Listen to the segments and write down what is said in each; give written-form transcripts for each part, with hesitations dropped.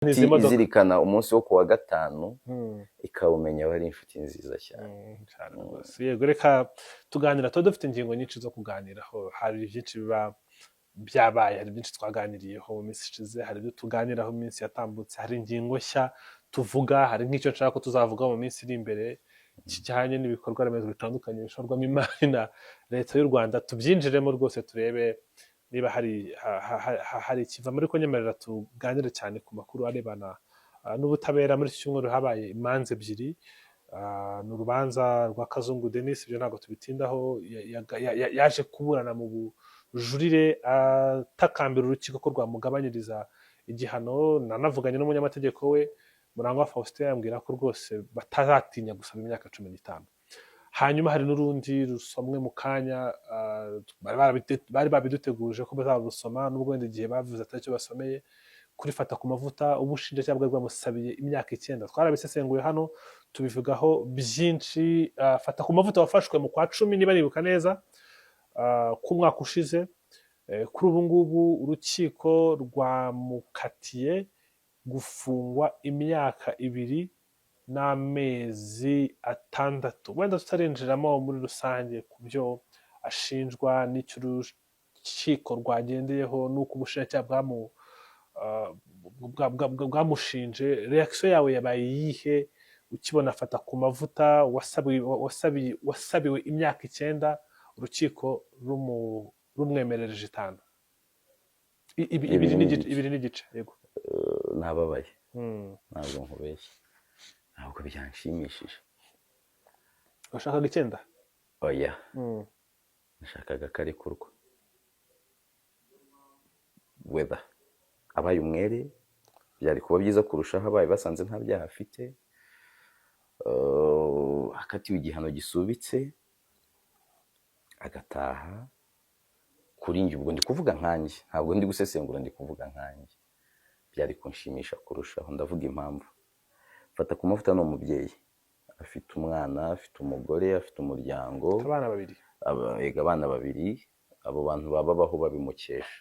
Izi modoka. Izirikana umunsi wo kuwa gatanu, ikawumenya aba ari inshuti nziza cyane. Cyane rwose. Yego, reka tuganira, tuba dufite ingingo nyinshi zo kuganiraho. Hari byinshi biba byabaye, hari byinshi twaganiriyeho mu minsi ishize, hari ibyo tuganiraho mu minsi yatambutse, hari ingingo nshya tuvuga, hari nk'icyo nshaka ko tuzavuga mu minsi iri imbere kijyanye n'ibikorwa remezo bitandukanye bishorwamo imari na Leta y'u Rwanda. Tubyinjiremo rwose, turebe niba hari ikivamo. Ariko nyemerera tuganire cyane ku makuru arebana n'ubutabera. Muri iki cyumweru habaye imanza ebyiri. Ni urubanza rwa Kazungu Denis, ibyo ntabwo tubitindaho. Yaje kuburana mu bujurire atakambira urukiko ko rwamugabanyiriza igihano. Nanavuganye n'umunyamategeko we Murangwa Faustin, yambwira ko rwose batazatinya gusaba imyaka 15. Hanyuma hari n'urundi rusomwe mu kanya, bari babiduteguje ko bazarusoma, nubwo wenda igihe bavuze atari cyo basomeye. Kuri Fatakumavuta, ubushinjacyaha bwari bwamusabiye imyaka 9. Twarabisesenguye hano, tubivugaho byinshi. Fatakumavuta wafashwe mu kwa 10, niba nibuka neza, k'umwaka ushize. Kuri ubu ngubu urukiko rwamukatiye gufungwa imyaka 2 n'amezi 6. Wenda tutarinjiramo muri rusange ku byo ashinjwa n'icyo urukiko rwagendeyeho n'uko ubushinjacyaha bwamushinje, reaction yawe yabaye iyihe ukibona Fatakumavuta wasabiwe imyaka 9, urukiko rumwemerereje 5? Ibiri Ibiri n'igice. n'igice. 2 n'igice, yego. Nababaye, ntabwo nkubeshya, ntabwo byanshimishije. Washakaga 9? Oya, nashakaga ko arekurwa, whether abaye umwere byari kuba byiza kurushaho, abaye basanze nta byaha afite, akatiwe igihano gisubitse agataha. Kuri njye, ubwo ndi kuvuga nkanjye, ntabwo ndi gusesengura, ndi kuvuga nkanjye, byari kunshimisha kurushaho. Ndavuga impamvu. Fatakumavuta ni umubyeyi, afite umwana, afite umugore, afite umuryango. Abana babiri. Yego, abana babiri. Abo bantu baba babaho babimukesha.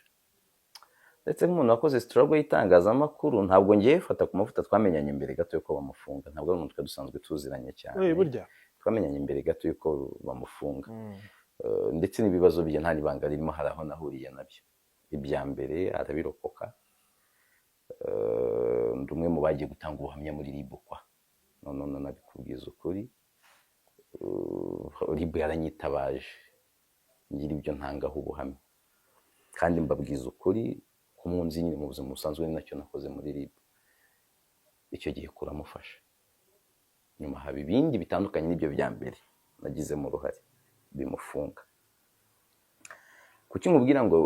Ndetse nk'umuntu wakoze struggle y'itangazamakuru, ntabwo ngiye Fatakumavuta twamenyanye mbere gato yuko bamufunga, ntabwo ari umuntu twari dusanzwe tuziranye cyane. Burya? Twamenyanye mbere gato yuko bamufunga. Ndetse n'ibibazo bye nta n'ibanga ririmo, hari aho nahuriye nabyo. Ibya mbere arabirokoka. Ndi umwe mu bagiye gutanga ubuhamya muri RIB kwa none nabikubwiza ukuri. RIB yaranyitabaje ngira ibyo ntangaho ubuhamya, kandi mbabwiza ukuri ko munzi nyine mu buzima busanzwe, ni nacyo nakoze muri RIB icyo gihe kuramufasha. Nyuma haba ibindi bitandukanye n'ibyo bya mbere nagizemo uruhare bimufunga. Kuki nkubwira ngo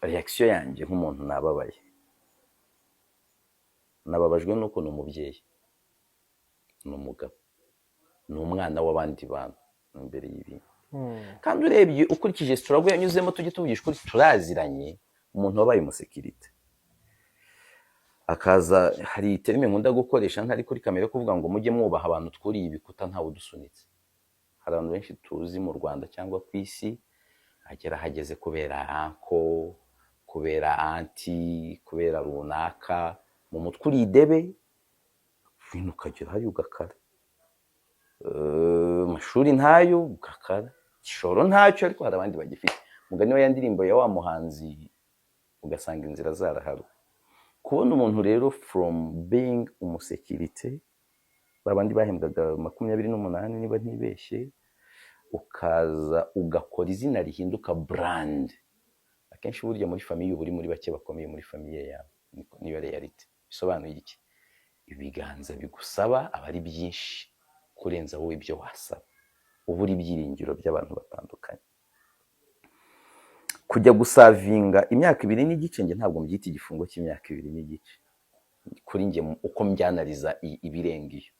reaction yanjye nk'umuntu nababaye? Nababajwe nuko ni umubyeyi, ni umugabo, ni umwana w'abandi bantu imbere y'ibintu. Kandi urebye ukurikije struggle yanyuzemo, tujye tuvugisha ukuri, turaziranye. Umuntu wabaye umusekirite akaza, hari terme nkunda gukoresha ntari kuri kamera, kuvuga ngo mujye mwubaha abantu twuriye ibikuta ntawe udusunitse. Hari abantu benshi tuzi mu Rwanda cyangwa ku isi agera ahageze kubera uncle, kubera auntie, kubera runaka. Mu mutwe uri idebe, ibintu ukagera hariya ugakara. Amashuri ntayo, ugakara, igishoro ntacyo, ariko hari abandi bagifite. Mugani wa ya ndirimbo ya wa muhanzi, ugasanga inzira zaraharuwe. Kubona umuntu rero from being umusekirite, babandi bahembwaga 28 niba ntibeshye, ukaza ugakora izina rihinduka brand. Akenshi burya muri famille uba uri muri bake bakomeye muri famille yawe. Niyo reality. Bisobanuye iki? Ibiganza bigusaba aba ari byinshi kurenza wowe ibyo wasaba, ubura ibyiringiro by'abantu batandukanye. Kujya gusavinga imyaka 2 n'igice, njye ntabwo mbyita igifungo cy'imyaka 2 n'igice. Kuri njye, uko mbyanariza, ibirenga iyo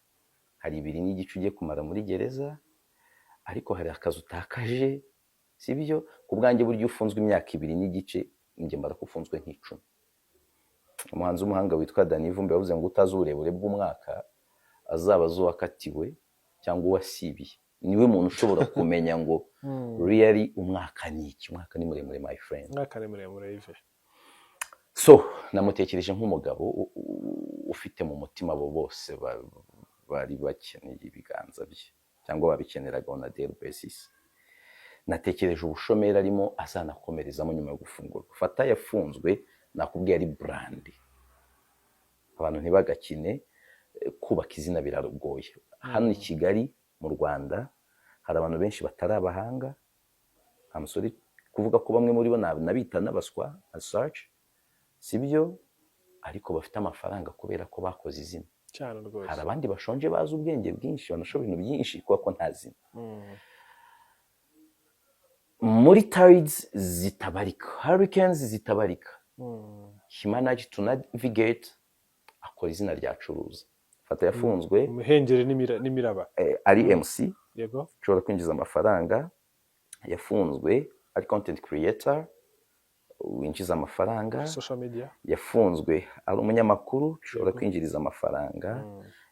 hari 2 n'igice ugiye kumara muri gereza, ariko hari akazi utakaje, sibyo? Ku bwanjye, burya ufunzwe imyaka 2 n'igice, njye mbara ko ufunzwe nk'icumi. Umuhanzi w'umuhanga witwa Danny Vumbi yavuze ngo utazi uburebure bw'umwaka azaba azi uwakatiwe cyangwa uwasibiye, niwe muntu ushobora kumenya ngo really umwaka ni iki. Umwaka ni muremure, my friend. Umwaka ni muremure, Yves. So namutekereje nk'umugabo ufite mu mutima abo bose bari bakeneye ibiganza bye cyangwa babikeneraga on a daily basis. Natekereje ubushomeri arimo azanakomerezamo nyuma yo gufungurwa. Fata yafunzwe, nakubwiye, ari brand. Abantu ntibagakine, kubaka izina biragoye hano i Kigali. Mu Rwanda hari abantu benshi batari abahanga. I'm sorry kuvuga ko bamwe muri bo nabita n'abaswa as such, sibyo, ariko bafite amafaranga kubera ko bakoze izina. Cyane rwose. Hari abandi bashonje, bazi ubwenge bwinshi, banashobora ibintu byinshi kubera ko nta zina. Muri tides zitabarika, hurricanes zitabarika, he managed to navigate, akora izina ryacuruza. Fata yafunzwe Umuhengeri n'imiraba. Ari MC ushobora kwinjiza amafaranga. Yafunzwe ari content creator winjiza amafaranga. Social media. Yafunzwe ari umunyamakuru ushobora kwinjiriza amafaranga.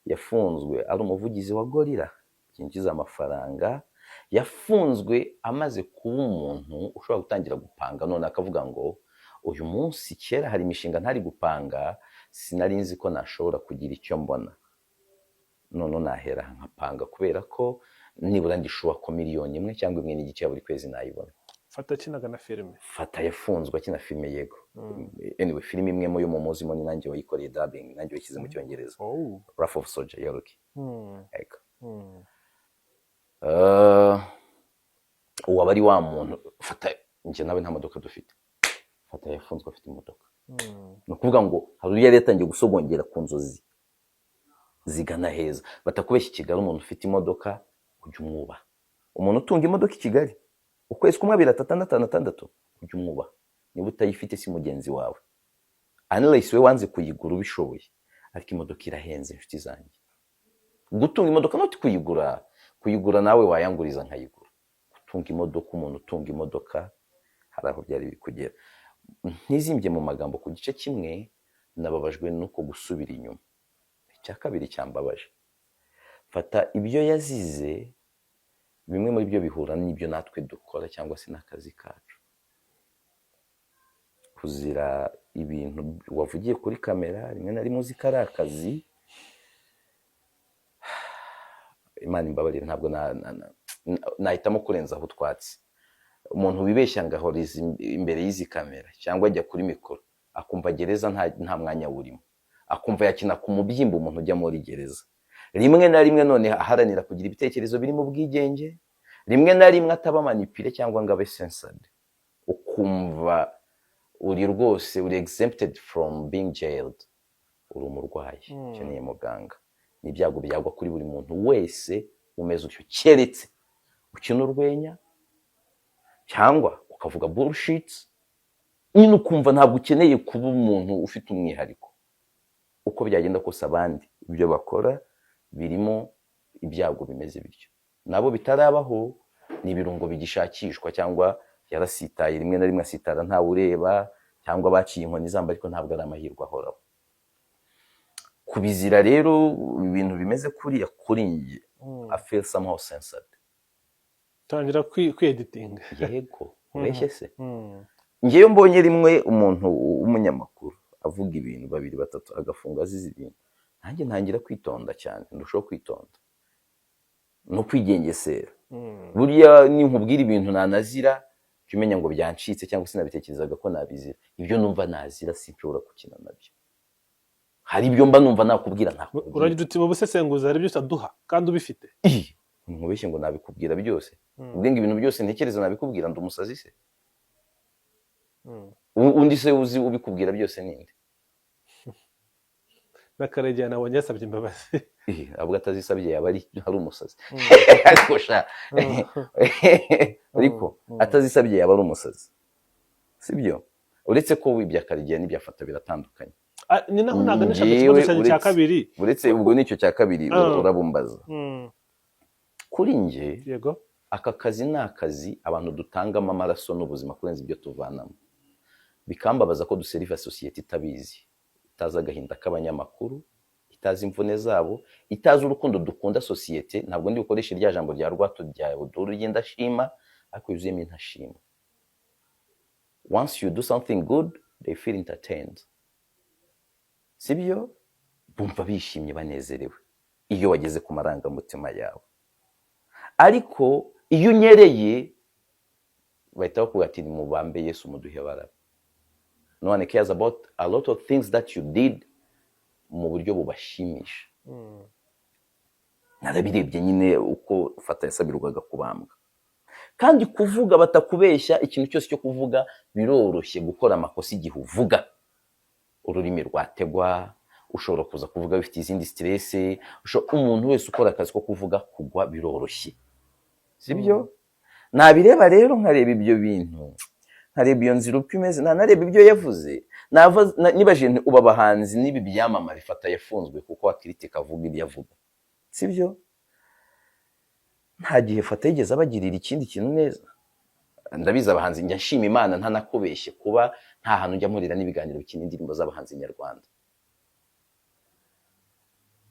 Yafunzwe ari umuvugizi wa Gorilla byinjiza amafaranga. Yafunzwe amaze kuba umuntu ushobora gutangira gupanga none akavuga ngo uyu munsi, kera hari imishinga ntari gupanga, sinari nzi ko nashobora kugira icyo mbona, none nahera aha nkapanga kubera ko nibura ndishuwa ko miliyoni 1 cyangwa 1.5 ya buri kwezi nayibona. Fata akinaga na filime. Fata yafunzwe akina filime, yego. Anyway, filime imwe mu yo mu muzimo ni nanjye wayikoreye dubbing, nanjye wayishyize mu Cyongereza. Wrath of Soldier ya Rocky. Yego. Uwo aba ari wa muntu. Fata, njye nawe nta modoka dufite, Fata yafunzwe afite imodoka. Ni ukuvuga ngo hari uburyo yari yatangiye gusogongera ku nzozi zigana heza. Batakubeshya, i Kigali umuntu ufite imodoka ujya umwubaha. Umuntu utunga imodoka i Kigali ukwezi kumwe, abiri, atatu, ane, atanu, atandatu, ujya umwubaha. Niba utayifite si mugenzi wawe, unless we wanze kuyigura ubishoboye. Ariko imodoka irahenze, inshuti zanjye. Gutunga imodoka, not kuyigura. Kuyigura nawe wayanguriza nkayigura. Gutunga imodoka, umuntu utunga imodoka hari aho byari biri kugera. Ntizimbye mu magambo, ku gice kimwe nababajwe nuko gusubira inyuma. Icya kabiri cyambabaje, Fata ibyo yazize, bimwe muri byo bihura n'ibyo natwe dukora cyangwa se n'akazi kacu. Kuzira ibintu wavugiye kuri kamera, rimwe na rimwe uzi ko ari akazi. Imana imbabarire, ntabwo nahitamo kurenzaho utwatsi. Umuntu wibeshya ngo ahora imbere y'izi kamera cyangwa ajya kuri mikoro, akumva gereza nta mwanya wurimo, akumva yakina ku mubyimba umuntu ujya muri gereza rimwe na rimwe, none aharanira kugira ibitekerezo birimo ubwigenge, rimwe na rimwe ataba manipulé cyangwa ngo abe censored, ukumva uri rwose uri exempted from being jailed, uri umurwayi ukeneye muganga. Ni ibyago byagwa kuri buri muntu wese umeze utyo, keretse ukina urwenya cyangwa ukavuga bullshit nyine, ukumva ntabwo ukeneye kuba umuntu ufite umwihariko. Uko byagenda kose, abandi ibyo bakora birimo ibyago bimeze bityo, nabo bitarabaho ni ibirungo bigishakishwa, cyangwa yarasitaye, rimwe na rimwe asitara ntawe ureba, cyangwa baciye inkoni zamba, ariko ntabwo ari amahirwe ahoraho. Kubizira rero ibintu bimeze kuriya, kuri njye I feel somehow censored. Tangira kwiyeditinga. Yego, ubeshye se? Ngewe mbonye rimwe umuntu w'umunyamakuru avuga ibintu, babiri, batatu, agafunga azize ibintu, nanjye ntangira kwitonda cyane, ndushaho kwitonda no kwigengesera. Buriya ninkubwira ibintu nanazira, jya umenya ngo byancitse cyangwa sinabitekerezaga ko nabizira. Ibyo numva nazira sinshobora gukina nabyo. Hari ibyo mba numva nakubwira, ntakubwira. Uragira uti mu busesenguzi hari ibyo utaduha kandi ubifite. Ih, nkubeshye ngo nabikubwira byose? Ubwe ngo ibintu byose ntekereza nabikubwira, ndi umusazi se? Undi se uzi ubikubwira byose ninde? N'akaregeya nabonye yasabye imbabazi. Ih, ahubwo atazisabye yaba ari umusazi. Ariko sha, ariko atazisabye yaba ari umusazi, sibyo? Uretse ko ibya Karegeya n'ibyafata biratandukanye. Ah, ni naho naganishaga Njyewe ikibazo cyanjye cya kabiri. Uretse ubwo nicyo cya kabiri urabumbaza. Kuri njye, aka kazi ni akazi abantu dutangamo amaraso n'ubuzima kurenza ibyo tuvanamo. Bikambabaza ko duseriva sosiyete itabizi, itazi agahinda k'abanyamakuru, itazi imvune zabo, itazi urukundo dukunda sosiyete. Ntabwo ndi bukoreshe rya jambo rya rwato rya buduru ry'indashima, ariko yuzuyemo intashima. Once you do something good They feel entertained, sibyo? Bumva bishimye, banezerewe iyo wageze ku marangamutima yawe. Ariko iyo unyereye, bahita bakubwira ati: "Mubambe Yesu, muduhe Baraba." No one cares about a lot of things that you did mu buryo bubashimisha. Narabirebye nyine uko Fata yasabirwaga kubambwa. Kandi kuvuga batakubeshya, ikintu cyose cyo kuvuga biroroshye gukora amakosa igihe uvuga ururimi rwategwa. Ushobora kuza kuvuga bifite izindi stress. Umuntu wese ukora akazi ko kuvuga, kugwa biroroshye, sibyo? Nabireba rero, nkareba ibyo bintu, nkareba iyo nzira uko imeze, nanareba ibyo yavuze. Nibajije nti: "Ubu abahanzi n'ibi byamamare, Fata yafunzwe kuko akiritika avuga ibyo avuga, sibyo?" Nta gihe Fata yigeze abagirira ikindi kintu neza. Ndabizi, abahanzi, njya nshima Imana ntanakubeshye kuba nta hantu njya mpurira n'ibiganiro bikina indirimbo z'abahanzi nyarwanda.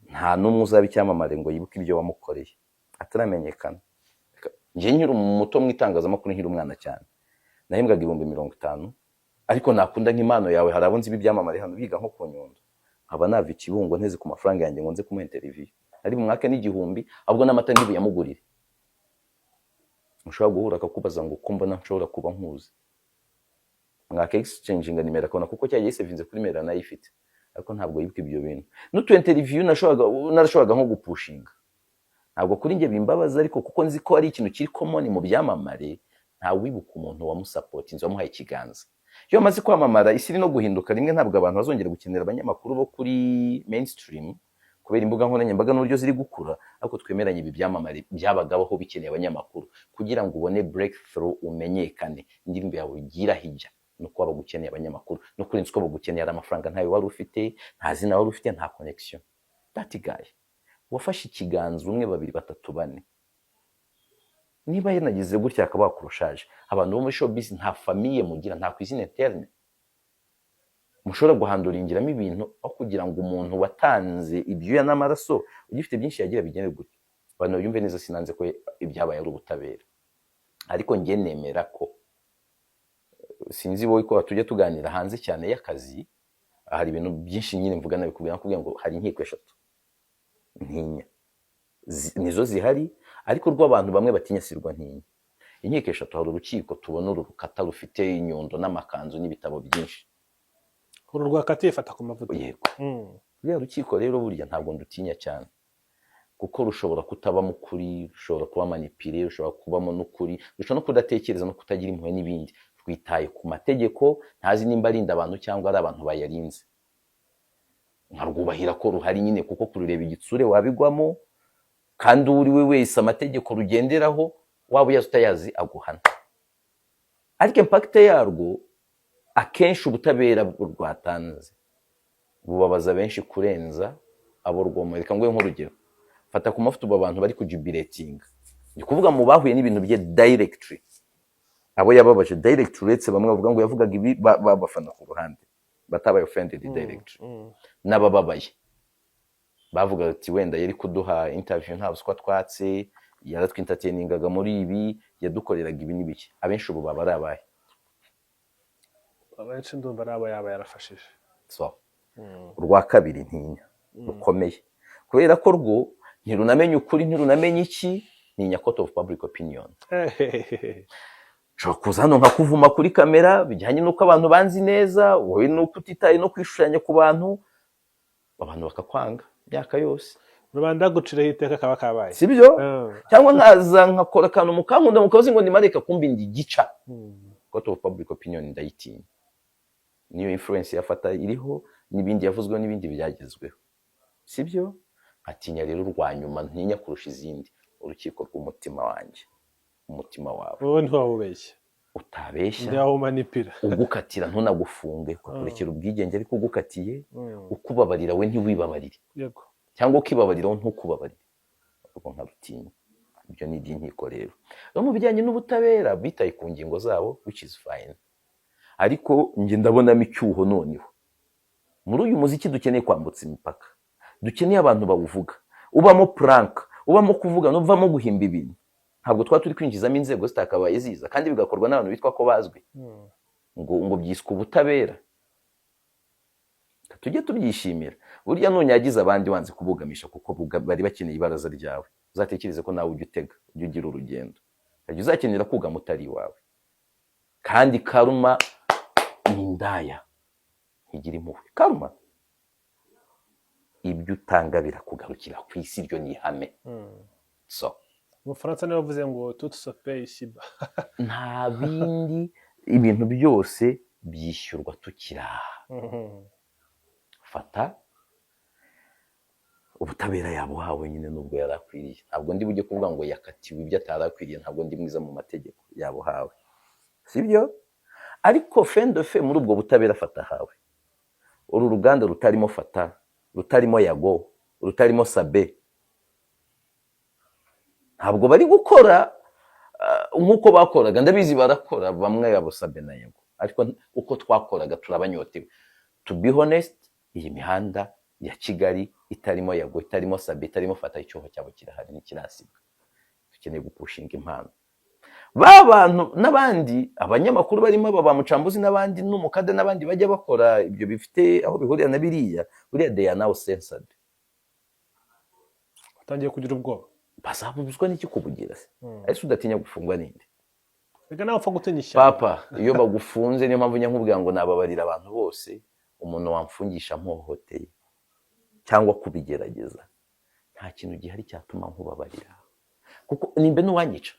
Nta n'umwe uzaba icyamamare ngo yibuke ibyo wamukoreye ataramenyekana. Njye nkiri muto mu itangazamakuru, nkiri umwana cyane, nahembwaga 50,000, ariko nakunda nk'impano yawe. Hari abo nzi b'ibyamamare hano biga nko ku Nyundo, nkaba nava i Kibungo nteze ku mafaranga yanjye ngo nze kumuha interview, ari mu mwaka n'igihumbi, ahubwo n'amata ntibuyamugurire. Mushobora guhura akakubaza ngo: "Ko mbona nshobora kuba nkuzi?" Mwaka exchange nimero, akabona kuko cyagiye gisevinze kuri mail anayifite, ariko ntabwo yibuka ibyo bintu. N'utu interview narashoboraga nko gupushinga, ntabwo kuri njye bimbabaza, ariko kuko nzi ko ari ikintu kiri common mu byamamare, ntawibuka umuntu wamusapotinze, wamuhaye ikiganza. Iyo bamaze kwamamara, isi iri no guhinduka rimwe, ntabwo abantu bazongera gukenera abanyamakuru bo kuri mainstream kubera imbuga nkoranyambaga n'uburyo ziri gukura. Ariko twemeranye, ibi byamamare byabagaho bikeneye abanyamakuru kugira ngo ubone breakthrough, umenyekane, indirimbo yawe igira hijya, nuko waba ukeneye abanyamakuru no kurenza uko bagukeneye. Ari amafaranga ntayo wari ufite, nta zina wari ufite, nta connection. That guy wafashe ikiganza umwe, babiri, batatu, bane, niba yanagize gutya akaba wakurushaje. Abantu bo muri showbiz nta famille mugira, nta cuisine interne mushobora guhanduringiramo ibintu, aho kugira ngo umuntu watanze ibyuya n'amaraso, ugifite byinshi yagira, bigende gutya. Abantu babyumve neza, sinanze ko ibyabaye ari ubutabera, ariko njye nemera ko, sinzi wowe ko tujya tuganira hanze cyane y'akazi, hari ibintu byinshi nyine mvuga nabikubwira, nakubwira ngo hari inkiko eshatu ntinya. Nizo zihari, ariko rw'abantu bamwe batinya sirwa ntinya. Inkiko eshatu: hari urukiko tubona, uru rukata rufite inyundo n'amakanzu n'ibitabo byinshi. Uru rwakatiye Fata ku mavuta? Yego. Ruriya rukiko rero burya ntabwo ndutinya cyane, kuko rushobora kutabamo ukuri, rushobora kuba manipulé, rushobora kubamo n'ukuri, rushobora no kudatekereza no kutagira impuhwe n'ibindi. Rwitaye ku mategeko, ntazi nimba arinda abantu cyangwa ari abantu bayarinze. Nkarwubahira ko ruhari nyine, kuko kurureba igitsure wabigwamo, kandi uwo uri we wese amategeko rugenderaho, waba uyazi utayazi, aguhana. Ariko impact yarwo, akenshi ubutabera rwatanze bubabaza benshi kurenza abo rwoma. Reka nguhe nk'urugero: Fata ku mavuta, ubu abantu bari kujubilatinga, ni kuvuga mu bahuye n'ibintu bye directly, abo yababaje directly, uretse bamwe bavuga ngo yavugaga ibi, babafana ku ruhande batabaye offended directly, n'abababaye bavuga ati: "Wenda yari kuduha interview nta buswa twatse, yaratwintertainingaga muri ibi, yadukoreraga ibi n'ibiki." Abenshi ubu baba ari abahe? Abenshi ndumva ari abo yaba yarafashije. So urwa kabiri ntinya rukomeye, kubera ko rwo ntirunamenya ukuri, ntirunamenya iki, ntinya court of public opinion. Nshobora kuza hano nkakuvuma kuri kamera bijyanye n'uko abantu banzi neza, wowe n'uko utitaye no kwishushanya ku bantu, abantu bakakwanga imyaka yose. Rubanda guciraho iteka kaba kabaye. Sibyo? Cyangwa nkaza nkakora akantu mukankunda, mukavuze ngo ni mareka, kumbi ndi gica. Court of public opinion ndayitinya. Niyo influence yafata iriho n'ibindi yavuzweho n'ibindi byagezweho, sibyo? Nkatinya rero urwa nyuma ntinya kurusha izindi, urukiko rw'umutima wanjye, umutima wawe. Wowe ntiwawubeshya. Utabeshya. Ntiwawumanipira. Ugukatira ntunagufunge, ukakurekera ubwigenge, ariko ugukatiye, ukubabarira we ntiwibabarire, cyangwa ukibabarira we ntukubabarire, ubwo nkarutinya. Ibyo ni iby'inkiko rero. No mu bijyanye n'ubutabera bitaye ku ngingo zabo, which is fine, ariko njye ndabonamo icyuho. Noneho muri uyu muziki dukeneye kwambutsa imipaka, dukeneye abantu bawuvuga, ubamo prank, ubamo kuvuga n'uvamo guhimba ibintu. Ntabwo twaba turi kwinjizamo inzego zitakabaye ziza, kandi bigakorwa n'abantu bitwa ko bazwi, ngo byiswe ubutabera. Tujye tubyishimira. Burya nunyagiza abandi wanze kubugamisha kuko bari bakeneye ibaraza ryawe, uzatekereze ko nawe ujya utega, ujya ugira urugendo, ukajya uzakenera kugama utari iwawe. Kandi karma ni indaya, ntigira impuhwe. Karma, ibyo utanga birakugarukira ku isi, iryo ni ihame. So Umufaransa niwe wavuze ngo "Tout se paie ici-bas." Nta bindi, ibintu byose byishyurwa tukiri aha. Fata ubutabera yabuhawe nyine, nubwo yari akwiriye. Ntabwo ndi bujye kuvuga ngo yakatiwe ibyo atari akwiriye, ntabwo ndi mwiza mu mategeko. Yabuhawe, sibyo? Ariko fendofe muri ubwo butabera Fata ahawe, uru ruganda rutarimo Fata, rutarimo Yago, rutarimo Sabe, ntabwo bari gukora nk'uko bakoraga. Ndabizi barakora bamwe, abo Sabe na Yago, ariko uko twakoraga turabanyotewe. To be honest, iyi mihanda ya Kigali itarimo Yago, itarimo Sabe, itarimo Fata, icyuho cyabo kirahari, ntikirasibwa. Dukeneye gupushinga impano ba bantu n'abandi abanyamakuru barimo aba ba Mucambuzi n'abandi n'umukada n'abandi bajya bakora ibyo bifite aho bihurira na biriya. Buriya they are now censored. Batangiye kugira ubwoba. Bazabuzwa n'iki kubugira se? Ese udatinya gufungwa ninde? Reka nawe upfa gutinya ishyamba. Papa, iyo bagufunze, niyo mpamvu njya nkubwira ngo nababarira abantu bose. Umuntu wamfungisha mpohoteye cyangwa kubigerageza, nta kintu gihari cyatuma nkubabarira, kuko nimba n'uwanyica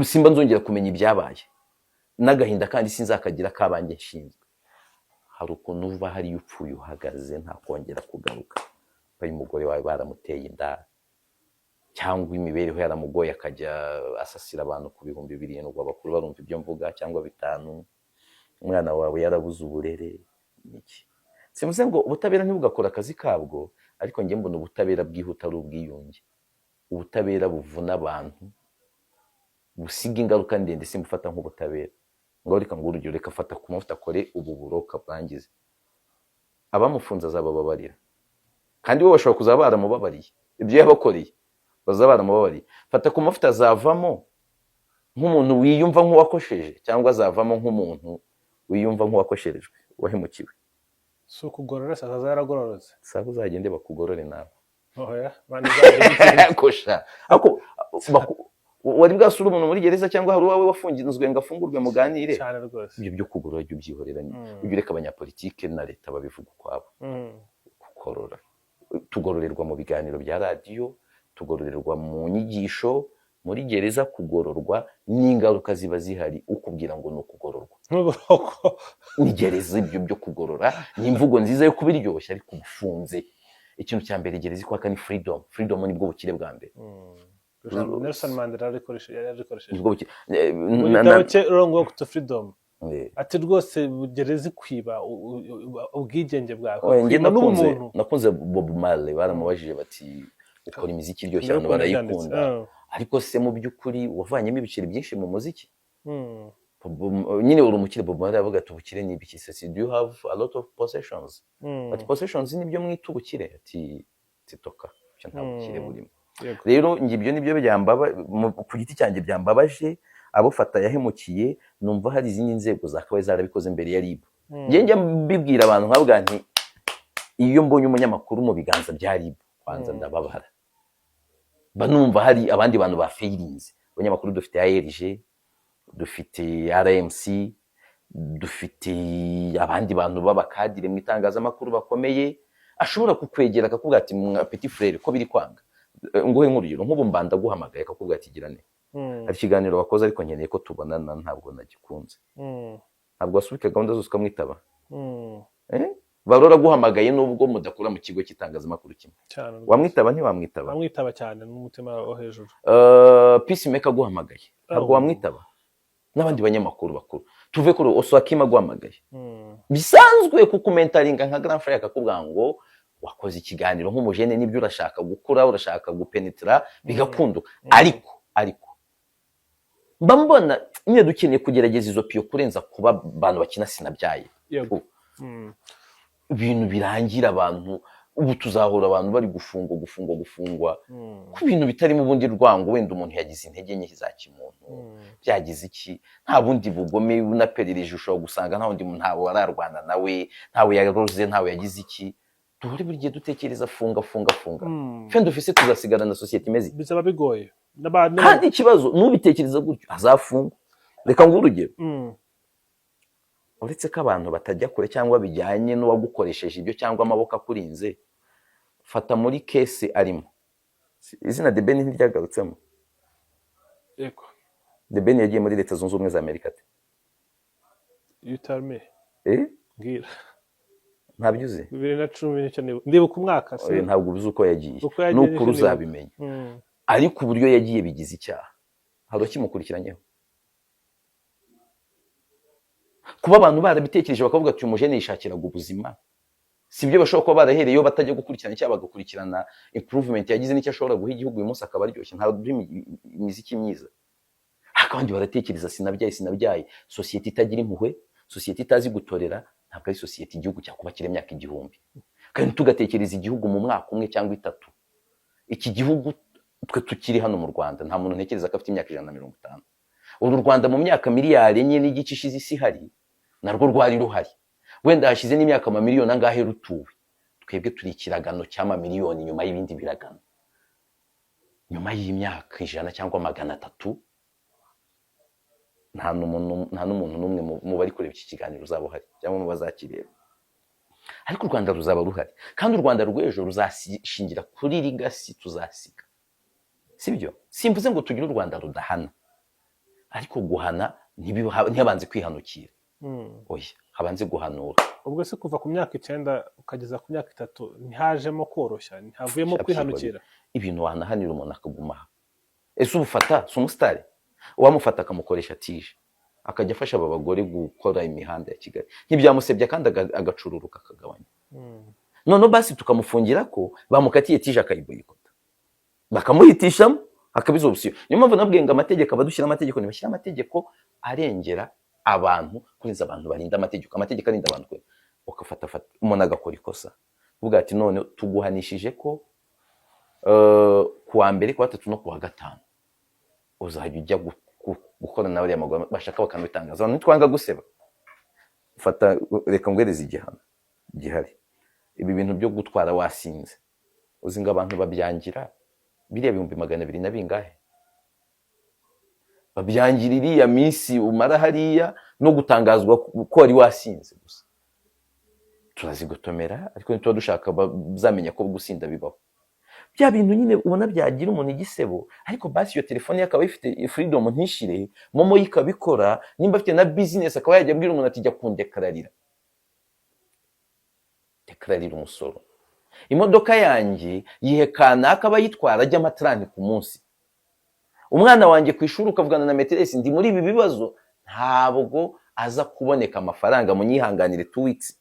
simba nzongera kumenya ibyabaye n'agahinda, kandi sinzakagira kabanjye nshinzwe. Hari ukuntu uva hariya upfuye uhagaze, nta kongera kugaruka. Uyu umugore wawe baramuteye inda, cyangwa imibereho yaramugoye, akajya asasira abantu ku 7000, abakuru barumva ibyo mvuga, cyangwa 5. Umwana wawe yarabuze uburere niki? Simvuze ngo ubutabera ntibugakora akazi kabwo, ariko njye mbona ubutabera bwihuta ari ubwiyunge. Ubutabera buvuna abantu, busiga ingaruka ndende, simbufata nk'ubutabera. Ngo reka ngo urugero, reka Fata ku Mavuta akore ubu buroka bwangize, abamufunze azabababarira, kandi bo bashobora kuzaba baramubabariye ibyo yabakoreye, bazaba baramubabariye. Fata ku Mavuta azavamo nk'umuntu wiyumva nk'uwakosheje, cyangwa azavamo nk'umuntu wiyumva nk'uwakosherejwe, wahemukiwe? Si ukugorora se, azaza yaragororotse. Saba uzagende bakugorore nawe. Oya, Imana izagende. Kosha, ariko wari bwasura umuntu muri gereza, cyangwa hari uwawe wafunzwe ngo afungurwe muganire? Cyane rwose. Ibyo byo kugorora jya ubyihorera, ujye ureka abanyapolitike na leta babivuga ukwabo. Gukorora, tugororerwa mu biganiro bya radiyo, tugororerwa mu nyigisho. Muri gereza kugororwa n'ingaruka ziba zihari, ukubwira ngo ni ukugororwa N'uburoko. Ni gereza. Ibyo byo kugorora ni imvugo nziza yo kubiryoshya, ariko ubufunze, ikintu cya mbere gereza ikwaka ni freedom. Freedom nibwo bukire bwa mbere. Nelson Mandela yararikoresheje. Nibwo bukire. Mu gitabo cye Long Walk to Freedom, ati rwose gereza ikwiba ubwigenge bwawe, Oya, njye ikwiba nakunze n'ubumuntu. Nakunze Bob Marley. Baramubajije bati: "Ukora imiziki iryoshye, abantu Ndabikunda byanditse. barayikunda, ariko se mu by'ukuri wavanyemo ibiceri byinshi mu muziki? Nyine uri umukire?" Bob Marley aravuga ati: "Ubukire ni ibiki se? Do you have a lot of possessions?" Ati: "Possessions nibyo mwita ubukire?" Ati: "Titoka, ibyo nta bukire burimo." Rero njye ibyo nibyo byambaba ku giti cyanjye byambabaje, abo Fata yahemukiye. Numva hari izindi nzego zakabaye zarabikoze mbere ya RIB. Njye njya mbibwira abantu, nkavuga nti iyo mbonye umunyamakuru mu biganza bya RIB, kwanza ndababara, mba numva hari abandi bantu bafayirinze. Abanyamakuru dufite ARG, dufite RMC, dufite abandi bantu b'abakadire mu itangazamakuru bakomeye, ashobora kukwegera akakubwira ati: "Mwa petit frère, ko biri kwanga?" Nguhe nk'urugero, nk'ubu Mbanda aguhamagaye akakubwira ati: "Gira ne hari ikiganiro wakoze, ariko nkeneye ko tubonana, ntabwo nagikunze." Ntabwo wasubika gahunda zose ukamwitaba? Eh? Barora aguhamagaye, nubwo mudakora mu kigo cy'itangazamakuru kimwe. Cyane rwose. Wamwitaba, ntiwamwitaba? Wamwitaba cyane n'umutima wo hejuru. Peacemaker aguhamagaye, ntabwo Oh. wamwitaba? N'abandi banyamakuru bakuru, tuve kuri Oswakim aguhamagaye bisanzwe kukumentoringa nka grand frère, akakubwira ngo wakoze ikiganiro nk'umujene, nibyo, urashaka gukura, urashaka gupenetera, bigakunduka, ariko mba mbona nyine dukeneye kugerageza izo piyo kurenza kuba abantu bakina sinabyaye. Ibintu birangira abantu Ubu tuzahora abantu bari gufungwa, gufungwa, gufungwa ku bintu bitarimo ubundi rwango. Wenda umuntu yagize intege nke za kimuntu, byagize iki, nta bundi bugome. Unaperereje ushobora gusanga nta wundi muntu, ntawe ararwana nawe, ntawe yaroze, ntawe yagize iki. Duhore buri gihe dutekereza funga, funga, funga. Fende ufise tuzasigara na sosiyete imeze ite? Bizaba bigoye. Kandi ikibazo, n'ubitekereza gutyo azafungwa. Reka nguhe urugero. Uretse ko abantu batajya kure cyangwa bijyanye n'uwagukoresheje ibyo cyangwa amaboko akurinze, fata muri case arimo, izina The Ben ntiryagarutsemo? Yego. The Ben yagiye muri Leta Zunze Ubumwe za Amerika ate? You tell me. Eh? Mbwira. Ntabyo uzi? 2019, ndibuka umwaka si Oya, ntabwo uzi uko yagiye. Uko yagiye N'ukuri nicyo nibuka. uzabimenya. Ariko uburyo yagiye bigize icyaha, hari ukimukurikiranyeho? Kuba abantu barabitekereje bakavuga ati: "Uyu mujene yishakiraga ubuzima," si byo? Bashobora kuba barahereyeho batajya gukurikirana icyaha, bagakurikirana improvement yagize n'icyo ashobora guha igihugu. Uyu munsi akaba aryoshye, ntabwo duha imiziki myiza, ariko abandi baratekereza: "Sinabyaye, sinabyaye." Sosiyete itagira impuhwe, sosiyete itazi gutorera, ntabwo ari sosiyete igihugu cyakubakira imyaka 1000. Kandi tugatekereza igihugu mu mwaka umwe cyangwa 3. Iki gihugu twe tukiri hano mu Rwanda, nta muntu ntekereza ko afite imyaka 150. Uru Rwanda mu myaka miliyari 4.5 ishize isi ihari, narwo rwari ruhari. Wenda hashize n'imyaka amamiliyoni angahe rutuwe. Twebwe turi ikiragano cy'amamiliyoni nyuma y'ibindi biragano. Nyuma y'imyaka 100 cyangwa 300, nta n'umuntu n'umwe mu bari kureba iki kiganiro uzaba uhari cyangwa mu bazakireba, ariko u Rwanda ruzaba ruhari. Kandi u Rwanda rw'ejo ruzashingira kuri legacy tuzasiga, sibyo? Simvuze ngo tugire u Rwanda rudahana, ariko guhana ntihabanze kwihanukira. Oya, habanze guhanura. Ubwo se kuva ku myaka 9 ukageza ku myaka 3 ntihajemo koroshya, ntihavuyemo Sha, kwihanukira? Ibintu wanahanira umuntu akaguma aha, ese ubufata si umusitari? Uwamufata akamukoresha tije, akajya afasha aba bagore gukora imihanda ya Kigali, ntibyamusebya kandi agacururuka akagabanya? Noneho basi tukamufungira ko bamukatiye tije, akayiboyikota, bakamuhitishamo, akaba izo option. Niyo mpamvu nabwiye ngo amategeko, abadushyira amategeko ntibashyira amategeko arengera abantu kurenza abantu barinda amategeko. Amategeko arinda abantu kwe ukafata fata umuntu agakora ikosa, uvuga ati: "None tuguhanishije ko ku wa mbere, ku wa gatatu no ku wa gatanu uzajya ujya gukora na bariya maguru bashaka bakanabitangaza." Abantu ntitwanga guseba. Fata, reka nguhereze igihano gihari. Ibi bintu byo gutwara wasinze, uzi ngo abantu babyangira biriya 200,000 na bingahe? Babyangira iriya minsi umara hariya no gutangazwa ko wari wasinze gusa. Turazigotomera, ariko ntituba dushaka bazamenya ko gusinda bibaho. Bya bintu nyine ubona byagira umuntu igisebo, ariko basi iyo telefone ye akaba ifite freedom, ntishire MoMo ye ikabikora. Nimba afite na business, akaba yajya abwira umuntu ati: "Jya kundekararira, dekararira umusoro, imodoka yanjye yihe kanaka aba ayitwara, ajya amatarani ku munsi, umwana wanjye ku ishuri." Ukavugana na maîtresse: "Ndi muri ibi bibazo, ntabwo aza kuboneka amafaranga, munyihanganire 2 weeks."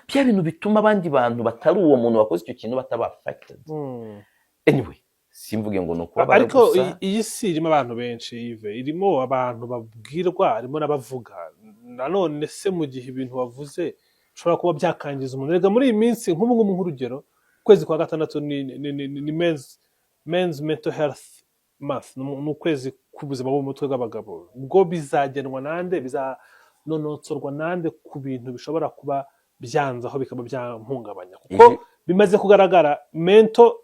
Bya bintu bituma abandi bantu batari uwo muntu wakoze icyo kintu bataba affected. Anyway, simvuge ngo ni ukubabara Ariko gusa. iyi si irimo abantu benshi, Yves, irimo abantu babwirwa, harimo n'abavuga. Nanone se mu gihe ibintu wavuze bishobora kuba byakangiza umuntu? Rega muri iyi minsi, nk'ubu ngubu, nk'urugero, ukwezi kwa gatandatu ni men's mental health month, ni ukwezi k'ubuzima bwo mu mutwe bw'abagabo. Ubwo bizagenwa nande? Bizanonotsorwa nande ku bintu bishobora kuba byanzaho bikaba byampungabanya? Kuko bimaze kugaragara, mental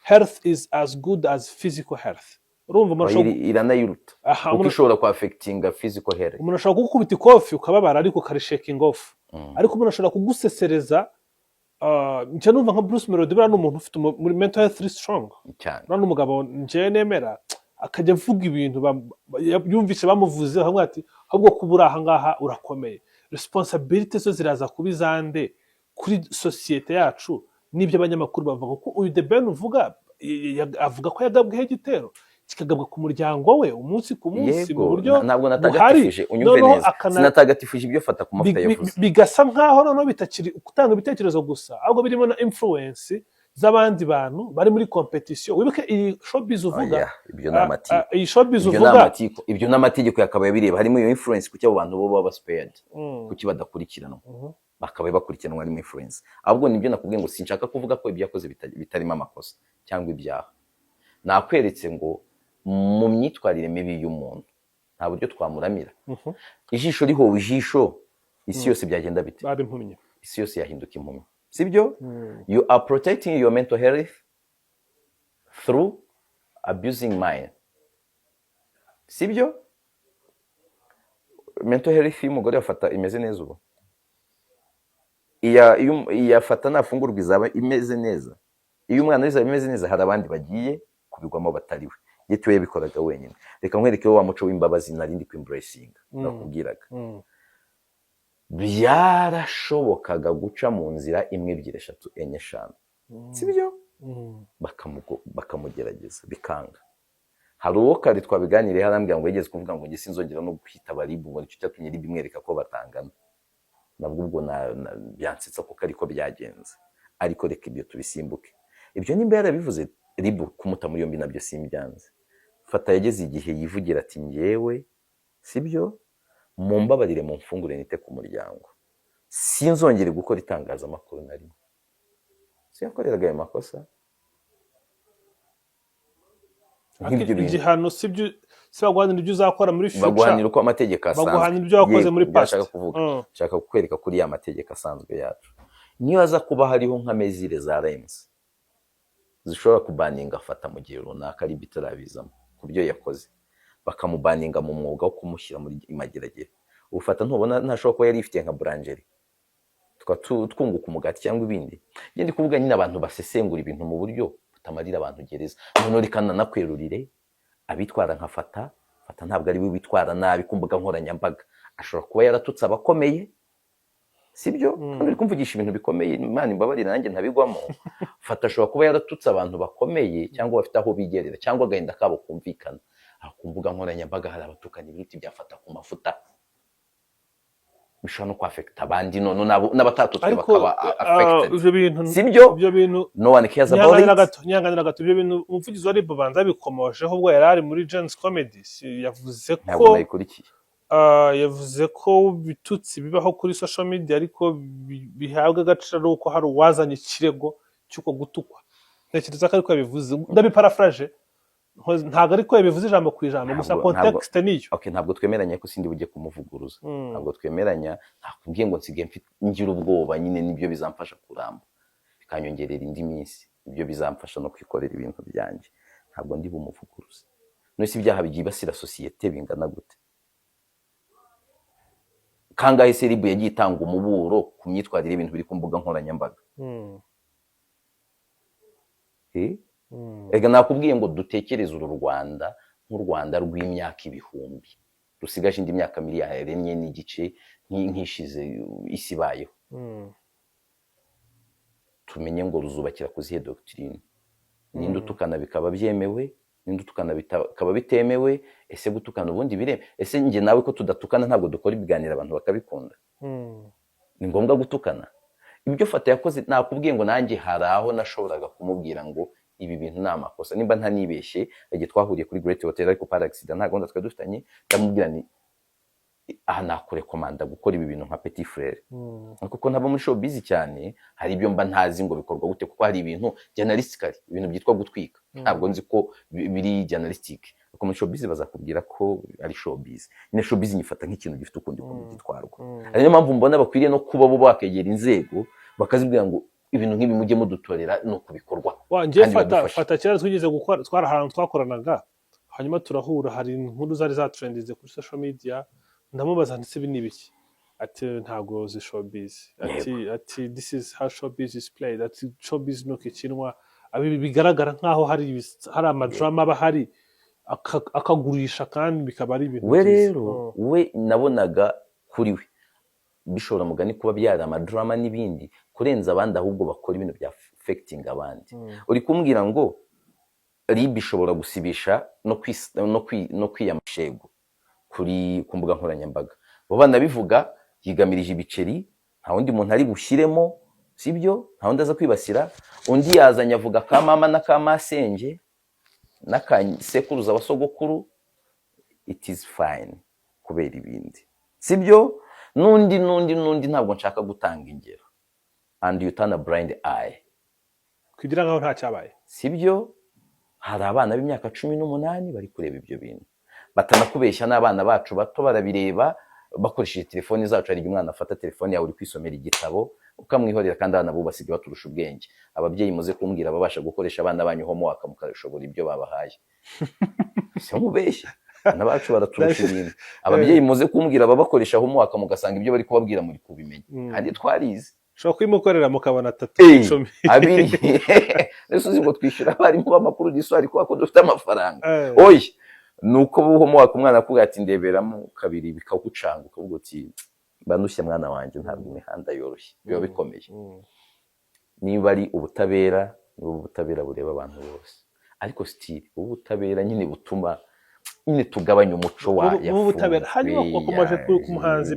health is as good as physical health. Urumva umuntu ashobora Iranayiruta, aha, kuko umuntu ishobora kwaffectinga physical health. Umuntu ashobora kugukubita ikofi ukababara, ariko ukarishakinga off. Ariko umuntu ashobora kugusesereza. Njye numva nka Bruce Melody, buriya ni umuntu ufite muri mental health iri strong. Cyane. Buriya ni umugabo njyewe nemera, akajya avuga ibintu yumvise bamuvuze, bakavuga ati: "Ahubwo kuba uri aha ngaha urakomeye." Responsibility zo ziraza kuba izande kuri sosiyete yacu n'ibyo abanyamakuru bavuga? Kuko uyu The Ben uvuga, avuga ko yagabweho igitero, kikagabwa ku muryango we umunsi ku munsi mu Yego, buryo ntabwo buhari. natagatifuje, unyumve Noneho neza. Sinatagatifuje ibyo fata ku mavuta yavuze. Bigasa nkaho noneho bitakiri gutanga ibitekerezo gusa, ahubwo birimo na influence z'abandi bantu bari muri competition. Wibuke iyi showbiz uvuga. Oya, ibyo ni amatiku. Iyi showbiz Ibyo ni uvuga. amatiku, ibyo n'amategeko yakabaye bireba. Harimo iyo influence. Kuki abo bantu bo baba spared? Kuki badakurikiranwa? Bakabaye bakurikiranwa ari influence. Ahubwo nibyo nakubwiye ngo sinshaka kuvuga ko ibyo yakoze bitarimo amakosa cyangwa ibyaha. Nakweretse ngo mu myitwarire mibi y'umuntu nta buryo twamuramira. Ijisho rihowe ijisho, isi yose byagenda bite? Baba impumyi. Isi yose yahinduka impumyi, sibyo? You are protecting your mental health through abusing mine, sibyo? Mental health y'umugore afata imeze neza ubu, iyafata nafungurwa izaba imeze neza, iyo umwana izaba imeze neza. Hari abandi bagiye kubigwamo batari we. Yet we yabikoraga wenyine. Reka nkwereke wa muco w'imbabazi nari ndi kwembracinga, nakubwiraga. Byarashobokaga guca mu nzira imwe, ebyiri, eshatu, enye, eshanu, sibyo? Bakamugerageza bikanga. Hari uwo kare twabiganiriye, arambwira ngo yigeze kuvuga ngo njye sinzongera no kwitaba RIB, ngo nicyo cyatumye RIB imwereka ko batangana. Nabwo ubwo byansetsa kuko ariko byagenze. Ariko reka ibyo tubisimbuke. Ibyo nimba yarabivuze, RIB kumuta muri yombi nabyo simbyanze. Fata yageze igihe yivugira ati: "Njyewe, sibyo, mumbabarire, mumfungure nite ku muryango, sinzongere gukora itangazamakuru na rimwe." Si yakoreraga ayo makosa nk'ibyo bintu? Igihano si byo, si baguhanira ibyo uzakora muri future. Baguhanira uko amategeko asanzwe. Baguhanira ibyo wakoze Yego, muri ibyo past. nshaka kuvuga, nshaka kukwereka kuri ya mategeko asanzwe yacu, niyo aza kuba hariho nka mesures za rems zishobora kubaninga afata mu gihe runaka ari bitarabizamo ku byo yakoze, bakamubaninga mu mwuga wo kumushyira muri imageragere. Ubufata ntubona ntashobora kuba yari yifitiye nka boulangerie, tukaba twunguka umugati cyangwa ibindi. Njye ndi kuvuga nyine abantu basesengura ibintu mu buryo butamarira abantu gereza. Noneho reka nanakwerurire abitwara nka Fata. Fata ntabwo ari we witwara nabi ku mbuga nkoranyambaga. Ashobora kuba yaratutse abakomeye, sibyo? Kandi uri kumvugisha ibintu bikomeye, Imana imbabarire nanjye ntabigwamo. Fata ashobora kuba yaratutse abantu bakomeye cyangwa bafite aho bigerera cyangwa agahinda kabo kumvikana. Aho ku mbuga nkoranyambaga hari abatukana ibiruti byafata ku mafuta, bishobora no kwaffecta abandi, none n'abatatutswe Ariko bakaba affected. Ibyo bintu, Sibyo? ibyo bintu No one cares about Nyanganira it. gato, nyanganira gato. Ibyo bintu umuvugizi wa RIB banza bikomojeho ubwo yari ari muri Gen-Z Comedy. Yavuze Ntabwo ko nayikurikiye. Yavuze ko ibitutsi bibaho kuri social media, ariko bihabwa agaciro ari uko hari uwazanye ikirego cy'uko gutukwa. Ntekereza ko ariko yabivuze, ndabiparafraje. Ntabwo ariko yabivuze ijambo ku ijambo gusa, context niyo. Okay, ntabwo twemeranya ko sindi bujye kumuvuguruza. Ntabwo twemeranya. Nakubwiye ngo nsigaye ngira ubwoba nyine, nibyo bizamfasha kuramba, bikanyongerera indi minsi, ibyo bizamfasha no kwikorera ibintu byanjye. Ntabwo ndi bumuvuguruze. None se ibyaha byibasira sosiyete bingana gute? Kangahe se RIB yagiye itanga umuburo ku myitwarire y'ibintu biri ku mbuga nkoranyambaga? Eh? Erega nakubwiye ngo dutekereze uru Rwanda nk'u Rwanda rw'imyaka ibihumbi, rusigaje indi myaka miliyari 4.5 nk'ishize isi ibayeho. Tumenye ngo ruzubakira ku zihe doctrine? Ninde utukana bikaba byemewe? Ninde utukana bikaba bitemewe? Ese gutukana ubundi biremewe? Ese njye nawe ko tudatukana, ntabwo dukora ibiganiro abantu bakabikunda? Ni ngombwa gutukana? Ibyo Fata yakoze, nakubwiye ngo nanjye hari aho nashoboraga kumubwira ngo ibi bintu ni amakosa. Nimba ntanibeshye, igihe twahuriye kuri Great Hotel, ariko par accident, nta gahunda twari dufitanye, ndamubwira ni aha nakurecommanda gukora ibi bintu nka petit frère, kuko ntaba muri showbiz cyane, hari ibyo mba ntazi ngo bikorwa gute, kuko hari ibintu journalistically, ibintu byitwa gutwika, ntabwo nzi ko biri journalistic, ariko muri showbiz bazakubwira ko ari showbiz nyine. Showbiz nyifata nk'ikintu gifite ukundi kuntu gitwarwa. Ari niyo mpamvu mbona bakwiriye no kuba bo bakegera inzego, bakazibwira ngo ibintu nk'ibi mujye mudutorera no kubikorwa. Wa njye Kandi Fata, badufashe. Fata kera twigeze gukora, twari ahantu twakoranaga, hanyuma turahura, hari inkuru zari zatrendinze kuri social media, ndamubaza ndetse ibi ni ibiki? Ati: "Ntabwo uzi showbiz." Ati: "This is how showbiz is played." Ati: "Showbiz nuko ikinwa." Abi bigaragara nkaho hari amadrama aba ahari, akagurisha kandi bikaba ari ibintu We byiza. rero we nabonaga kuri we bishobora mugani kuba byari amadrama n'ibindi kurenza abandi, ahubwo bakora ibintu bya affecting abandi. Uri kumbwira ngo RIB ishobora gusibisha no kwiyamashego ku mbuga nkoranyambaga, bo banabivuga yigamirije ibiceri, nta wundi muntu ari bushyiremo, sibyo? Nta wundi aza kwibasira. Undi yazanye avuga ka mama na ka masenge n'aka sekuruza wa sogokuru, it is fine kubera ibindi, sibyo? N'undi, n'undi, n'undi, ntabwo nshaka gutanga ingero. And you turn a blind eye. Kugira nkaho nta cyabaye. Sibyo? Hari abana b'imyaka 18 bari kureba ibyo bintu, batanakubeshya, n'abana bacu bato barabireba bakoresheje telefoni zacu. Hari igihe umwana afata telefone yawe uri kwisomera igitabo ukamwihorera, kandi abana bo basigaye baturusha ubwenge. Ababyeyi, muze kumbwira ababasha gukoresha abana banyu homework mukabishobora ibyo babahaye. Si mubeshya, abana bacu baraturusha ibintu. Ababyeyi, muze kumbwira ababakoresha homework mugasanga ibyo bari kubabwira muri kubimenya, kandi twarize. Ushobora kuyimukorera mukabona atatu 10. Abiri. Ese uzi ngo twishyura abarimu b'amakuru d'histoire kubera ko dufite amafaranga? Oya, ni uko homework umwana akubwira ati ndeberamo kabiri, bikagucanga, ukavuga uti bandushye mwana wanjye, ntabwo imihanda yoroshye, biba bikomeye. Niba ari ubutabera, niba ubutabera bureba abantu bose, ariko still ubutabera nyine butuma nyine tugabanya umuco wa Mu butabera. Hanyuma yafunzwe, wakomeje ku muhanzi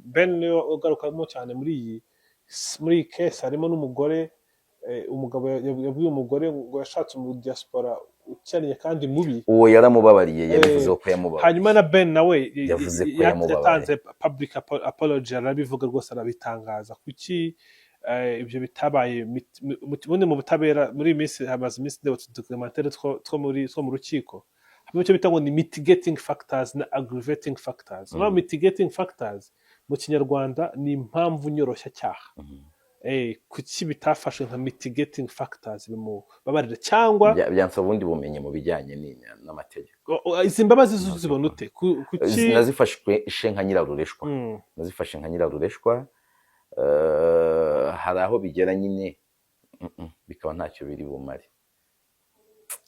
Ben niwe ugarukamo cyane muri iyi case. Harimo n'umugore, umugabo yabwiye umugore ngo yashatse mu diaspora ukennye kandi mubi. Uwo yaramubabariye, yabivuze ko yamubabariye. Hanyuma na Ben nawe Yavuze ko yamubabariye. yatanze public apology, arabivuga rwose, arabitangaza. Kuki ibyo bitabaye ubundi mu butabera? Muri iyi minsi, hamaze iminsi ndeba utu documentaire two mu rukiko, harimo icyo bita ngo ni mitigating factors na aggravating factors. Mitigating factors mu Kinyarwanda ni impamvu nyoroshyacyaha. Kuki bitafashwe nka mitigating factors bimubabarira cyangwa Byansaba ubundi bumenyi mu bijyanye n'amategeko. Izi mbabazi zo uzibona ute? Kuki Nazifashwe ishe nka nyirarureshwa. Nazifashe nka nyirarureshwa. Hari aho bigera nyine, bikaba ntacyo biri bumare,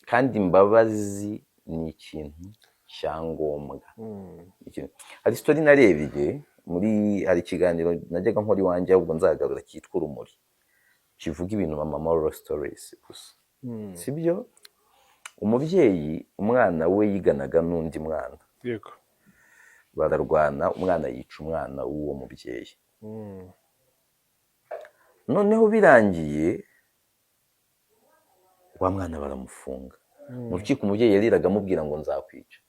kandi imbabazi ni ikintu cyangombwa. Hari story narebye muri, hari ikiganiro najyaga nkora iwanjye, ahubwo nzagarura, cyitwa Urumuri, kivuga ibintu mama moral stories gusa. Sibyo? Umubyeyi, umwana we yiganaga n'undi mwana, bararwana, umwana yica umwana w'uwo mubyeyi. Noneho birangiye wa mwana baramufunga. Mu rukiko umubyeyi yariraga amubwira ngo nzakwica.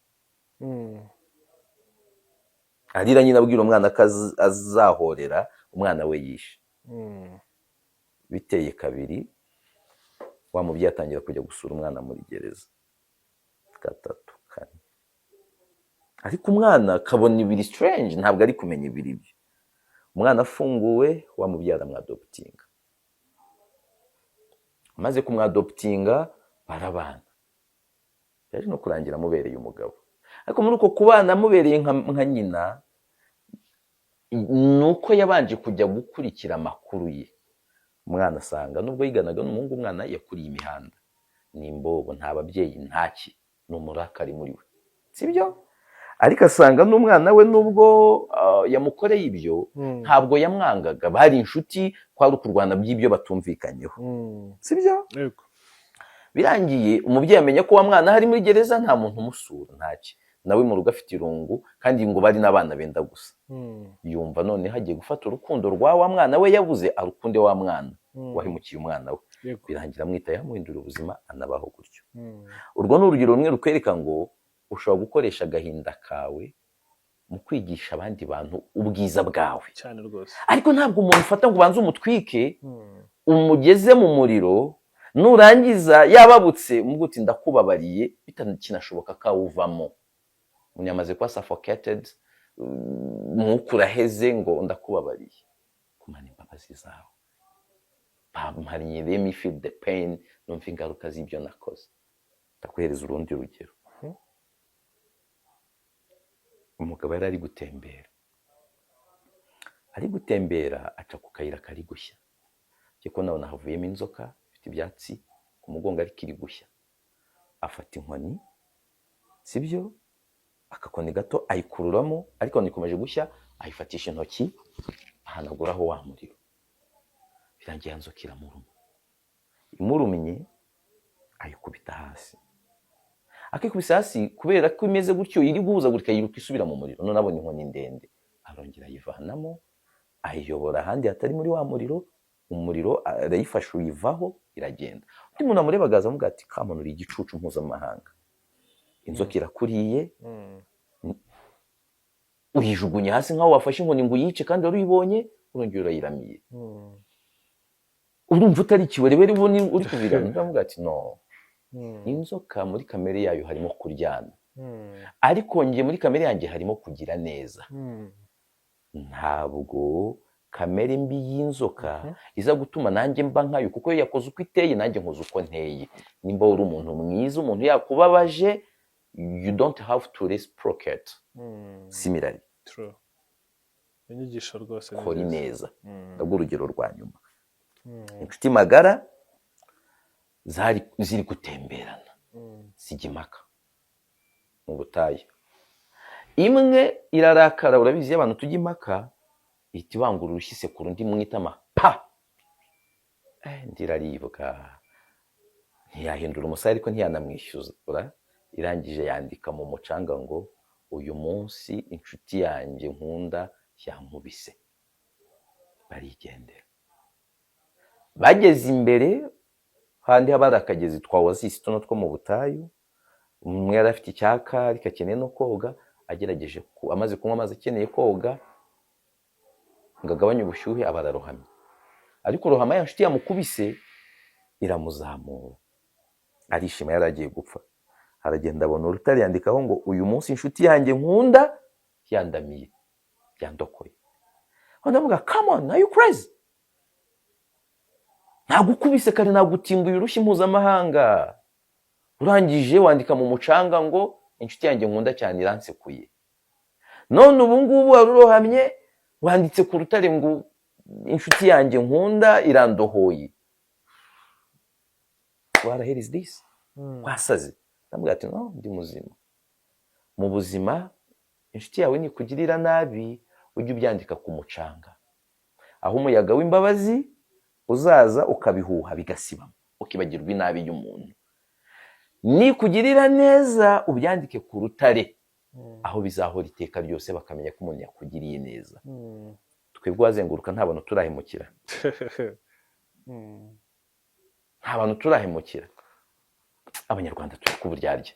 Arira nyine abwira umwana ko azahorera umwana we yishe. Biteye kabiri, wa mubyeyi atangira kujya gusura umwana muri gereza, gatatu, kane, ariko umwana akabona ibiri strange, ntabwo ari kumenya ibiri byo. Umwana afunguwe, wa mubyeyi aramwadoptinga. Amaze kumwadoptinga barabana, yaje no kurangira amubereye umugabo. Ariko muri uko kubana amubereye nka nyina, ni uko yabanje kujya gukurikira amakuru ye. Umwana asanga nubwo yiganaga n'umuhungu, umwana yakuriye imihanda, ni imbobo, nta babyeyi, ntaki, ni umurakari muri we, sibyo? Ariko asanga n'umwana we, nubwo yamukoreye ibyo, ntabwo yamwangaga, bari inshuti, kwari ukurwana by'ibyo batumvikanyeho. Sibyo? Yego. Birangiye umubyeyi amenya ko wa mwana ari muri gereza, nta muntu umusura, ntaki, nawe mu rugo afite irungu, kandi ngo bari n'abana benda gusa. Yumva none hagiye gufata urukundo rwa wa mwana we yabuze, arukunde wa mwana wahemukiye umwana we. Birangira amwitayeho, amuhindura ubuzima, anabaho gutyo. Urwo ni urugero rumwe rukwereka ngo ushobora gukoresha agahinda kawe mu kwigisha abandi bantu ubwiza bwawe. Cyane rwose. Ariko ntabwo umuntu ufata ngo ubanze umutwike, umugeze mu muriro, nurangiza yababutse umubwira uti ndakubabariye, bitakinashoboka ko awuvamo. Umuntu yamaze kuba suffocated, umwuka uraheze, ngo ndakubabariye. Kumana imbabazi zawe bampariye, let me feel the pain, numva ingaruka z'ibyo nakoze. Ndakuhereza urundi rugero. Umugabo yari ari gutembera, ari gutembera aca ku kayira kari gushya. Ngiye kubona abona havuyemo inzoka ifite ibyatsi ku mugongo ariko iri gushya. Afata inkoni, sibyo, akakoni gato, ayikururamo, ariko ikomeje gushya, ayifatisha intoki, ahanaguraho wa muriro. Birangiye ya nzoka iramuruma. Imurumye ayikubita hasi. Akikubise hasi, kubera ko imeze gutyo iri guhuzagurika, yiruka isubira mu muriro. None abonye inkoni ndende, arongera ayivanamo, ayiyobora ahandi hatari muri wa muriro. Umuriro arayifashe uyivaho, iragenda. Undi muntu amurebaga aza amuvuga ati kamuntu, uri igicucu mpuzamahanga, inzoka irakuriye. Uyijugunye hasi nk'aho wafashe inkoni ngo uyice, kandi wari uyibonye, urongera urayiramiye. Urumva utari ikiwerewere, ubona uri kuvirana. Ndavuga ati: "No." Inzoka muri kamere yayo harimo kuryana, ariko njye muri kamere yanjye harimo kugira neza. Ntabwo kamere mbi y'inzoka iza gutuma nanjye mba nkayo, kuko iyo yakoze uko iteye, nanjye nkoze uko nteye. Nimba uri umuntu mwiza, umuntu yakubabaje, you don't have to reciprocate similarly. True. Inyigisho rwose ni Kora nziza. ineza. Ndaguha urugero rwa nyuma. Inshuti magara zari ziri gutemberana, zijya impaka mu butayu. Imwe irarakara. Urabizi, iyo abantu tujya impaka, ihita ibangura urushyi isekura undi mu itama pa. Indi iraribwa, ntiyahindura umusaya, ariko ntiyanamwishyura. Irangije yandika mu mucanga ngo: "Uyu munsi inshuti yanjye nkunda yankubise." Barigendera. Bageze imbere handi haba hari akagezi twa oasis tuno two mu butayu. Umwe yari afite icyaka ariko akeneye no koga. Agerageje amaze kunywa amazi, akeneye koga ngo agabanye ubushyuhe, aba ararohamye. Ariko rohama, ya nshuti yamukubise iramuzamura, arishima. Yari agiye gupfa. Aragenda abona urutare, yandikaho ngo: "Uyu munsi inshuti yanjye nkunda yandamiye, yandokoye." Aho ndavuga: "Come on, are you crazy? Nagukubise kare, nagutimbuye urushyi mpuzamahanga, urangije wandika mu mucanga ngo inshuti yanjye nkunda cyane iransekuye. None ubu ngubu wari urohamye, wanditse ku rutare ngo inshuti yanjye nkunda irandohoye. What the hell is this? Wasaze?" Ndamubwira ati: "No, ndi muzima." Mu buzima, inshuti yawe nikugirira nabi, ujye ubyandika ku mucanga, aho umuyaga w'imbabazi uzaza ukabihuha bigasibama, ukibagirwa inabi y'umuntu. Nikugirira neza, ubyandike ku rutare, aho bizahora iteka ryose, bakamenya ko umuntu yakugiriye neza. Twebwe wazenguruka, nta bantu turahemukira. Nta bantu turahemukira. Abanyarwanda turi kuburyarya.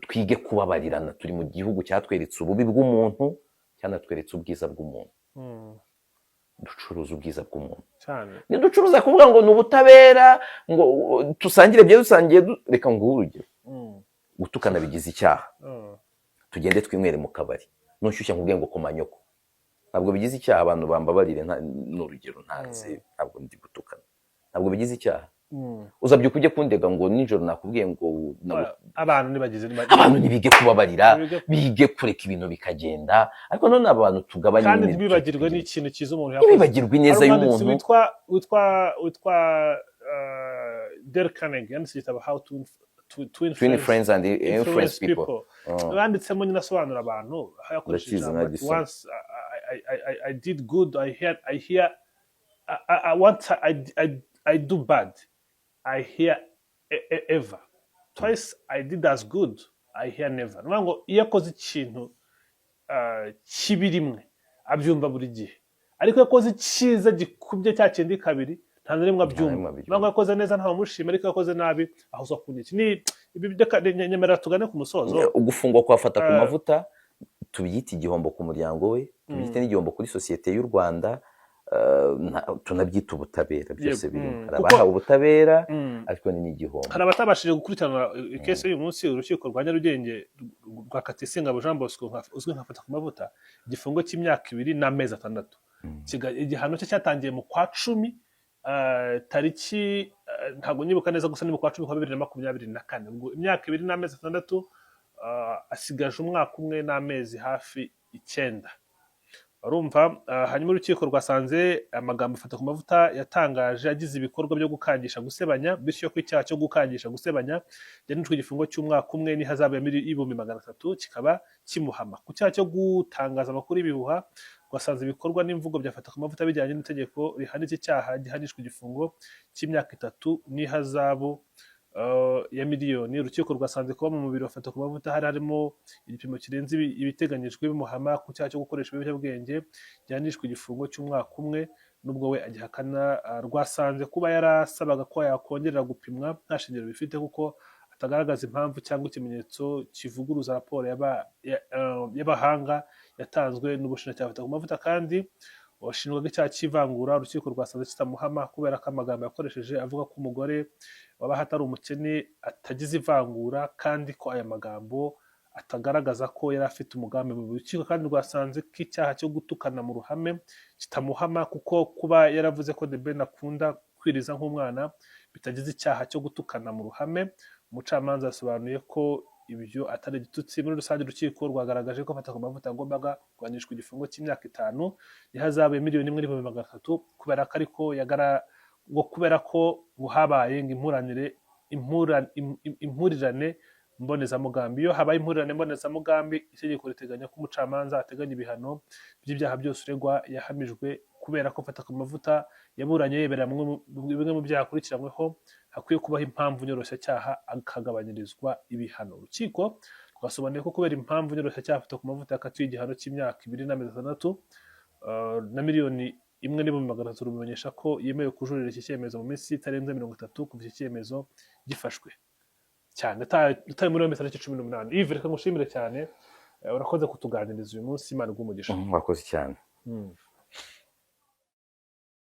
Twige kubabarirana. Turi mu gihugu cyatweretse ububi bw'umuntu, cyanatweretse ubwiza bw'umuntu. Ducuruza ubwiza bw'umuntu. Cyane. Ntiducuruza kuvuga ngo ni ubutabera, ngo dusangire ibyo dusangiye. Reka nguhe urugero. Gutukana bigize icyaha. Tugende twinywere mu kabari, nushyushya nkubwiye ngo komanyoko, ntabwo bigize icyaha? Abantu bambabarire, ni urugero ntanze, ntabwo ndi gutukana. Ntabwo bigize icyaha? Uzabyuka ujye kundega ngo nijoro nakubwiye ngo Abantu ntibagize Abantu ntibige kubabarira, Ntibige- bige kureka ibintu bikagenda. Ariko none abantu tugabanye Kandi nyine, ntibibagirwe n'ikintu cyiza umuntu yakoze. Ntibibagirwe ineza Hari umwanditsi y'umuntu. witwa Dale Carnegie, yanditse igitabo How to Twin Influence, Friends and Influence People. Yanditsemo nyine asobanura abantu, aho yakoresheje Ndakizi, ijambo ati: nkagisoma. "Once I did good, I hear I once I do bad, I hear ever. Twice I did as good, I hear never." Ni ukuvuga ngo iyo akoze ikintu kibi rimwe, abyumva buri gihe, ariko iyo akoze icyiza gikubye cya kindi kabiri, nta na rimwe abyumva. Rimwe abyumva. Niyo ngo yakoze neza ntawamushima, ariko iyo yakoze nabi ahozwa ku nkeke. Ni ibi. Reka nyemerera tugane ku musozo. Ugufungwa kwa Fata ku Mavuta, tubyite igihombo ku muryango we, tubyite n'igihombo kuri sosiyete y'u Rwanda, tunabyite ubutabera, byose birimo. Hari abahawe ubutabera, ariko ni n'igihombo. Hari abatabashije gukurikirana i case y'uyu munsi. Urukiko rwa Nyarugenge rwakatiye Sengabo Jean Bosco uzwi nka Fata ku Mavuta igifungo cy'imyaka 2 n'amezi 6. Igihano cye cyatangiye mu kwa 10, tariki ntabwo nyibuka neza, gusa ni mu kwa 10 kwa 2024. Ubwo imyaka 2 n'amezi 6, asigaje umwaka umwe n'amezi hafi 9, urumva. Hanyuma urukiko rwasanze amagambo Fata ku Mavuta yatangaje agize ibikorwa byo gukangisha gusebanya, bityo ko icyaha cyo gukangisha gusebanya gihanishwa igifungo cy'umwaka umwe n'ihazabu ya 300,000 kikaba kimuhama. Ku cyaha cyo gutangaza amakuru y'ibihuha, rwasanze ibikorwa n'imvugo bya Fata ku Mavuta bijyanye n'itegeko rihana iki cyaha, gihanishwa igifungo cy'imyaka 3 n'ihazabu ya miliyoni. Urukiko rwasanze kuba mu mubiri wa Fata ku Mavuta hari harimo igipimo kirenze ibiteganyijwe bimuhama. Ku cyaha cyo gukoresha ibiyobyabwenge gihanishwa igifungo cy'umwaka umwe, nubwo we agihakana, rwasanze kuba yarasabaga ko yakongerera gupimwa nta shingiro bifite, kuko atagaragaza impamvu cyangwa ikimenyetso kivuguruza raporo y'abahanga yatanzwe n'ubushinjacyaha. Fatakumavuta kandi washinjwaga icyaha cy'ivangura, urukiko rwasanze kitamuhama kubera ko amagambo yakoresheje avuga ko umugore wabaha atari umukene atagize ivangura, kandi ko aya magambo atagaragaza ko yari afite umugambi mubi. Urukiko kandi rwasanze ko icyaha cyo gutukana mu ruhame kitamuhama, kuko kuba yaravuze ko The Ben akunda kwiriza nk'umwana bitagize icyaha cyo gutukana mu ruhame. Umucamanza yasobanuye ko ibyo atari igitutsi. Muri rusange, urukiko rwagaragaje ko Fatakumavuta yagombaga guhanishwa igifungo cy'imyaka 5 n'ihazabu ya 1,300,000, kubera ko ariko yagara ngo kubera ko ngo habaye ngo impurirane mbonezamugambi. Iyo habaye impurirane mbonezamugambi, itegeko riteganya ko umucamanza ateganya ibihano by'ibyaha byose uregwa yahamijwe. Kubera ko Fatakumavuta yaburanye yemera bimwe mu byaha akurikiranyweho, hakwiye kubaho impamvu nyoroshyacyaha akagabanyirizwa ibihano. Urukiko rwasobanuye ko kubera impamvu nyoroshyacyaha, Fatakumavuta yakatiwe igihano cy'imyaka 2 n'amezi 6 na 1,300,000. Rumenyesha ko yemewe kujurira iki cyemezo mu minsi itarenze 30 kuva iki cyemezo gifashwe cyane. Utaye muri yombi tariki 18. Yves, reka ngushimire cyane. Urakoze kutuganiriza uyu munsi. Imana iguhe umugisha. Wakoze cyane.